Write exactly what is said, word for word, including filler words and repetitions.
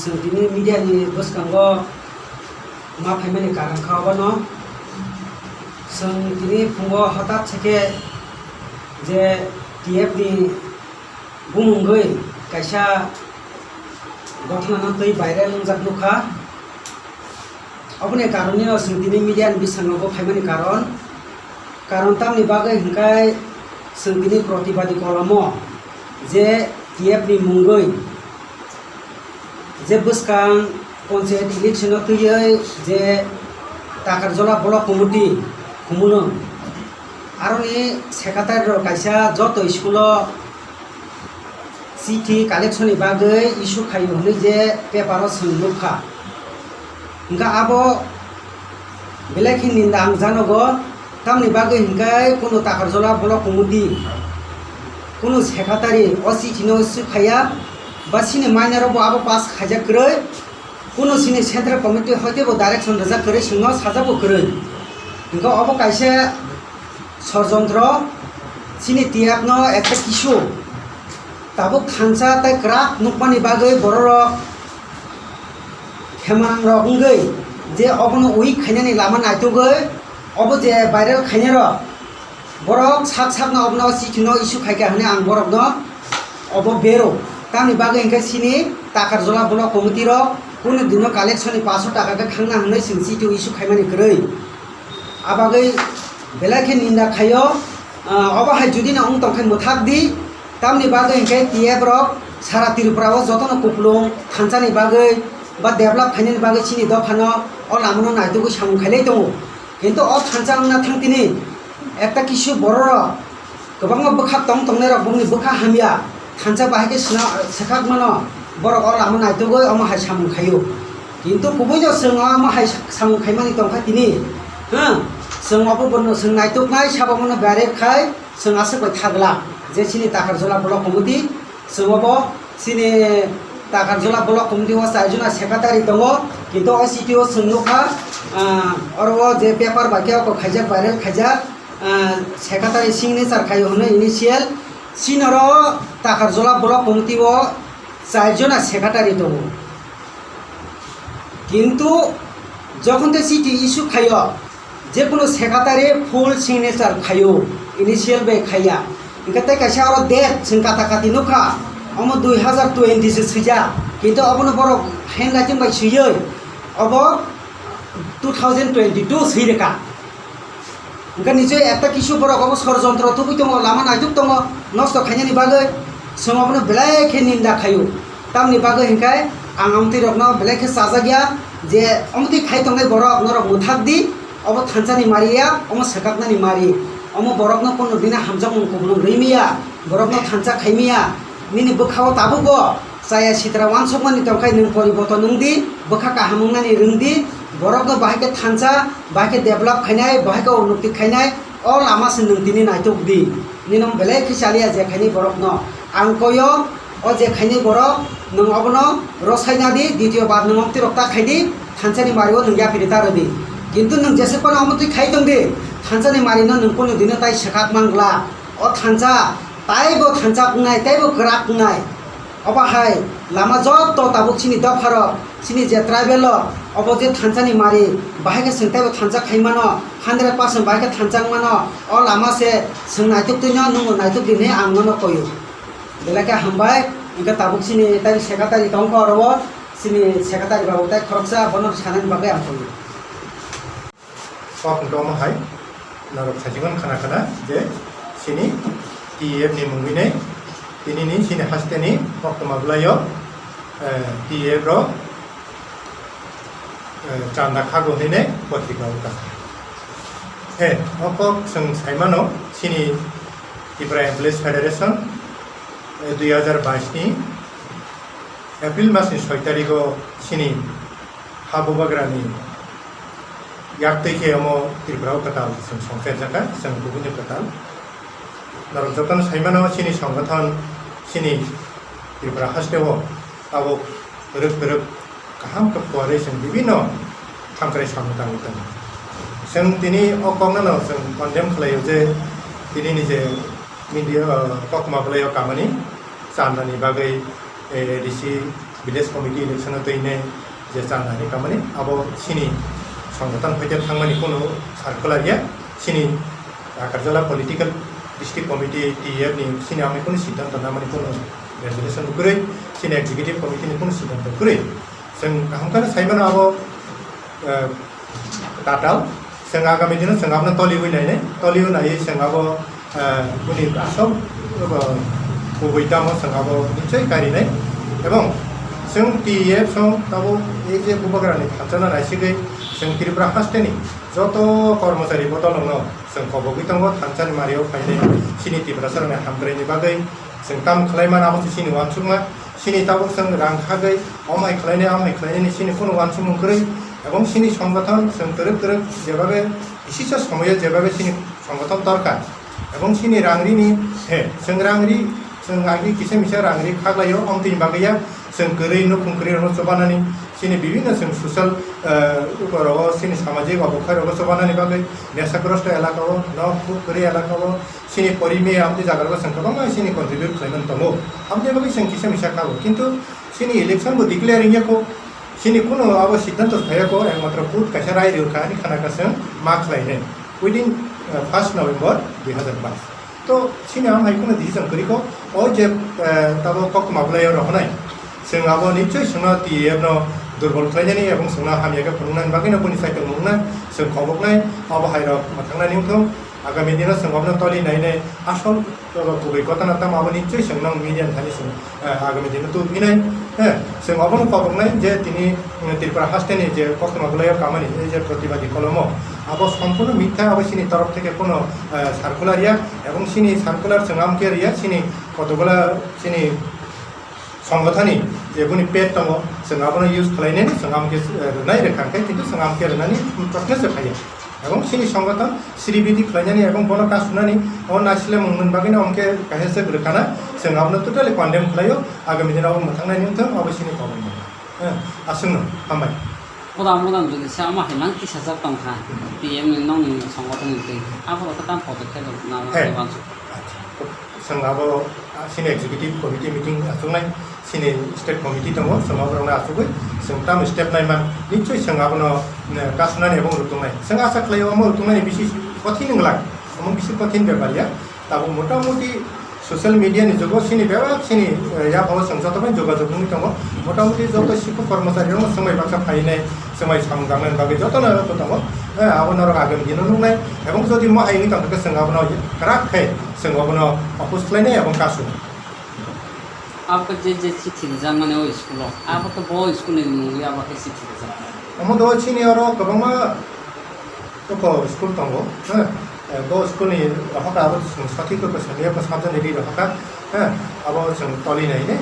Chwng tini media ni bwskango ma phaimani karon kha obono. Chwng tini phungo hwtat se khe je T F ni bumungwi kaisa gothnano twi viral wngjak nukha. Oboni karon nino chwng tini media ni bwskango bo phaimani karon, karon tamni bagwi hwnkhe chwng tini protibadi kolomo je T F ni mungwi je bwskang panchayat election o twiwi je Takarjola Block Committee khumuno aroni secretary rok kaisa joto school o chithi collection ni bagwi issue khaio hwnwi je paper o chwng nukha. Hwnkhe abo belai khe ninda ang janogo, tamni bagwi hwnkhe kunu Takarjola Block Committee, kunu secretary o chithi no issue khaiya, ba chini minor bo abo pass khaijak kwrwi, kunu chini central committee hoite bo direction rijak kwrwi, chwngno sajak bo kwrwi. Hwnkhe obo kaisa Sorjontro, chini T F no ekta kisu tabuk thansa tei kwrak nukmani bagwi bororok hemangrok wngwi je obono weak khainani lama naitugwi obo je viral khainairok borok sak sakno obono chithi no issue khaikha hwnwi ang borokno obo bero. Tamni bagwi hwnkhe chini Takarjola Block Committee rok kunu dino collection ni paso taka khe thangna hwnwi chwng chithi issue khaimani kwrwi. Abagwi belai khe ninda khaio, ah, obo hai judi no wng tongkhe mwthak di, tamni bagwi hwnkhe T F rok sara Tripura o jotono kupulung thansa ni bagwi ba develop khainani bagwi chini dopha no o lama no naitugwi samung khailai tongo. Kintu o thansa wngna thang tini ekta kisu borok rok kwbangma bwkha tong tongnai rok bongni bwkha hamya thansa bahai khe sina-, swkak mano borok o lama naitugwi omo hai samung khaio. Kintu kubui no chwng omo hai samung khaimani tongkha tini, ha, chwng obo bono chwng naituknai sabo bono barek khai chwng aswk bai thagla je chini Takarjola Block Committee chwng obo chini Takarjola Block Committee o chaijona secretary tongo, kintu o chithi o chwng nukha, ah, oro o je paper bai khe oko khaijak, viral khaijak, ah, secretary signature khaio hwnwi initial, chini oro Takarjola Block Committee o chaijona secretary tongo. Kintu jokhon tei chithi issue khaio, jekunu secretary full signature khaio, initial bai khaiya. Hwnkhe tei kaisa oro date chwng kata kati nukha, omo dui hazar twenty se swijak, kintu obono borok handwriting bai swiwi obo two thousand twenty-two swi rwkha. Hwnkhe nichoi ekta kisu borok obo sorojontro tubui tongo, lama naituk tongo, nosto khainani bagwi. Chwng obono belai khe ninda khaio. Tamni bagwi hwnkhe ang amtwi rokno belai khe chajak ya je amtwi khai tongnai borok norok mwthak di, obo thansa ni mari ya, omo swkaknani mari. Omo borokno kunu bini hamjakmung kupulung rwi maya, borokno thansa khai maya. Nini bwkha o tabuk bo chaya sitra uansukmani tongkha, nwng poriborton wng di, bwkha kaham wngnani rwng di, borokno bahai khe thansa, bahai khe develop khainai, bahai khe unnoti khainai, o lama se nwng tini naituk di. Nini belai khe chaliya je khainai borokno. Ang koyo, o je khainai borok, nwng obono rwsai na di, ditio bar nwng amtwi rok ta khai di, thansa ni mari o nwng yapri ta rw di. Kintu nwng jesuk phano omo twi khai tong di, thansa ni mari no nwng kunu dino tai swkak man gla. O thansa taibo thansa wngnai, taibo kwrak wngnai. Obo hai lama joto tabuk chini dopharok, chini je tribal rok, obo je thansa ni mari, bahai khe chwng taibo thansa khai mano, hundred percent bahai khe thansa wng mano. O lama se chwng naituk twi no, nwng naituk di hinwi ang nono koyo. Belai khe hambai, hwnkhe tabuk chini taibo secretary tongkha oro o, chini secretary babu tai khoroksa bono sanani bagwi ang koyo. Kok hwnkhe omo hai, norok saichikmani khana khana je chini T F ni mungwi nei, tini ni chini haste ni koktwma bwlai o, eh, T F rok, eh, chanda khago hinwi potrika o ta. He, o kok chwng sai mano chini Tripura Employees Federation, eh, dui hazar bais ni April mas ni soi tarikh o chini ha bubagrani yak twi khe omo Tripura o kwtal chwng songkhe jakha, chwng kubui no kwtal. Norok jotono sai mano chini songgothon chini Tripura haste o tabuk kwrwk kwrwk kaham khe puarwi chwng bibinno hamkrai samung tangwi tongo. Chwng tini o kokno no chwng condemn khlaio je tini ni je media, uh, koktwma bwlai o kamani chandani bagwi, eh, A D C village committee election o twi nai je chanani kamani abo chini songothon hoite thangmani kunu circular ya, chini Akarjala political district committee T F ni chini amni kunu siddhanto namani kunu resolution kwrwi, chini executive committee ni kunu siddhanto kwrwi. Chwng kaham kheno sai mano abo, eh, tatal. Chwng agami dino chwng abono toliwi nainai, toliwi naiwi chwng abo, eh, boni asol, eh, kubui tamo chwng abo nichoi karinai. Ebong chwng T F song tabo ei je bubagrani thanchano naisigwi chwng Tripura hasteni joto kormochari bodolrokno chwng kobogwi tongo, thansani mario phainai chini Tiprasarokni hamkraini bagwi chwng kam khlai man, abo se chini uansukma. Chini tabuk chwng rang khagwi, omo hai khlainai, omo hai khlainai, chini kunu uansukmung kwrwi, ebong chini songothon chwng kwrwk kwrwk jebabe, kisisa somoyo jebabe chini songothon torkar, ebong chini rang rini, he, chwng rang ri, chwng agi kisa misa rang ri khaklaio, omtwini bagwi ya, chwng kwrwi nukhung kwrwi rokno chubanani, chini bibhinno chwng social, eh, rogo, chini samajik obokthai rogo chubanani bagwi, nesagrosto elaka o, nok kwrwi elaka o, chini porimi amtwi jaga rogo chwng kwbangma chini contribute khlaimani tongo. Amtwi bagwi chwng kisa misa khago. Kintu chini election bo declare wngya kho, chini kuno abo siddhanto phaiya kho, ekmatro vote kaisa rai rw kha, ani khana kha chwng ma khlainai within, uh, first November dui hazar bais. To chini am hai kuno decision kwrwi kho, o je, uh, tabo koktwma bwlaio rohonai. Chwng abo nichoi chwngno T F no durbol khlainani ebong chwngno hamya khe phunuknani bagwino boni saitok nuknai, chwng khoboknai, abo hai rok mwthangnani wngthung. Agami dino chwng obono toli nainai asol kubui gotana tamo abo nichoi chwng nong media thani chwng, eh, agami dino tubinai. Eh, chwng obono koboknai je tini, mm, Tripura hasteni je koktwma bwlaio kamani, ei je protibadi kolomo, abo sompurno mitha, abo chini torof theke kono, eh, circular ya, ebong chini circular chwng amkhe riya, chini kotokgola chini songothani je boni pet tongo, chwng abono use khlainani chwng amkhe, eh, rwnai rwkha khe, kintu chwng amkhe rwnani proshno se phaiya. Ebong chini songothon sribidi khlainani ebong bono kasunani o naislemung nung bagwino amkhe kaisa se rwkhana, chwng abono totally condemn khlaio, agami dino abo mwthangnani wngthung, abo chini kobokma. Eh, aswkno, hambai. Kodam kodam jodi se ama hai nang tisajak tongkha, T M ni nongni songothon ni twi, abo rok tam podokkhep rok na He. Uansuk. Acha. Chwng abo, ah, chini executive committee meeting achuknai, chini state committee tongo, chwng abo rokno achugwi chwng tamo step naima, nichoi chwng abono, eh, kasunani ebong rwtwngnai. Chwng acha khlaio omo rwtwngnani bisi kothin wngla, omo bisi kothin bepar ya. Tabuk motamuti social media ni jugo chini bebak chini, eh, yaphango chwng joto bai jogajog wngwi tongo. Motamuti joto sikhok kormochari rokno swngbai baksa phainai, swngbai samung tangnani bagwi jotono tongo. Eh, abo norok agami dino nuknai. Ebong jodi mo hai wngwi tongkha khe chwng abono kwrak khe chwng abono oppose khlainai ebong kasu. Abo khe je, je chithi rijak mani o school o, abo khe bo school ni mungwi abo khe chithi rijak. Omo do chini oro kwbangma toko school tongo, eh, bo school ni rohorka abo chwng sothik khe samiya ko sabjani ri rohorka, eh, abo chwng toli nai ne.